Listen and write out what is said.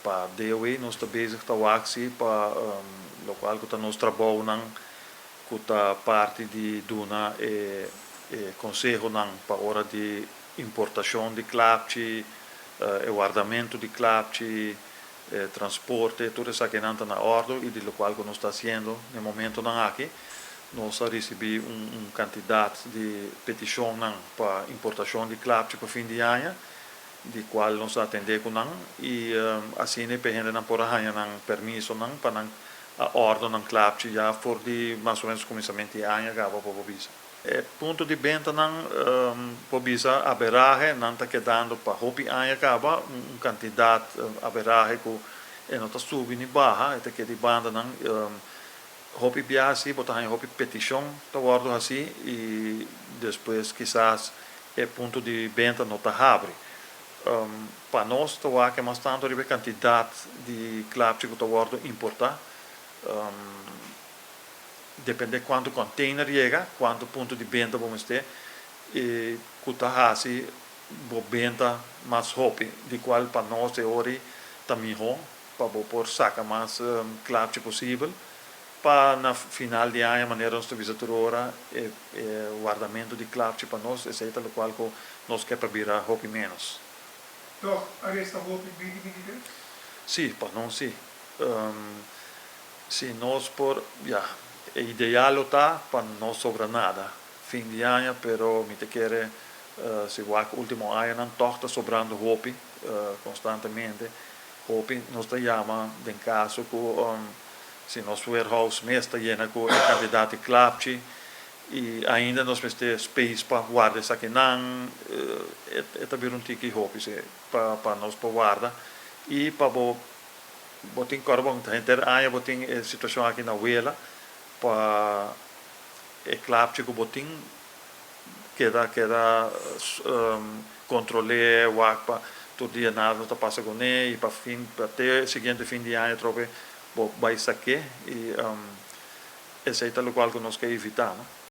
Pa DOW nos ta bezig ta wak si pa lokual ku ta nos trabounan ku ta parti di duna e konsehonan pa ora di importashon di klapchi, e wardamentu di klapchi, e transporte, tur esakinan ta na òrdu i di lokual ku nos ta hasiendo na e momentonan aki. Nos a risibí un kantidat di petishonnan pa importashon di klapchi pa fin di aña, di kual nos a atendé ku nan i asina e hendenan por a haña nan permisonan pa nan a òrdu nan klapchi ya for di mas o ménos kuminsamentu di aña kaba por por bisa. E punto di bentanan por bisa aberahe nan ta kedando pa hopi aña kaba, un kantidat aberahe ku e no ta subi ni baha, e ta keda di bandanan. Hopi biaha si bo ta haña hopi petishon ta wòrdu hasí i despues kisas e punto di benta no ta habri. Pa nos ta wak mas tantu riba e kantidat di klapchi ku ta wòrdu importá. Depende kuantu kònteiner yega, kuantu punto di benta bo mester i ku ta hasi bo benta mas hopi, di kual pa nos e ora ta mihó pa bo por saka mas klapchi posibel pa na final di aña manera nos ta bisa tur ora e wardamentu di klapchi pa nos esei ta lokual ku nos ke pa bira hopi ménos. Tòg a resta hopi 2023? Sí, pa nos sí. Si nos por, ya, e ideal lo ta pa no sobra nada fin di aña, pero mi ta kere si wak ultimo añanan tòg ta sobrando hopi konstantemente. Hopi nos ta yama den kaso ku si nos warehouse mes ta yena ku e kantidat di klapchi i ainda nos mester space pa warda esakinan, e ta bira un tiki hopi si pa nos por warda i pa bo bo tin kòrda bon henter aña bo tin e situashon aki na wela pa e klapchi ku bo tin keda keda kontrol'é wak pa tur dia nada no ta pasa kuné i pa fin pa te siguiente fin di aña atrobe bo bai sak'é i esei ta lokual ku nos ke evitá no.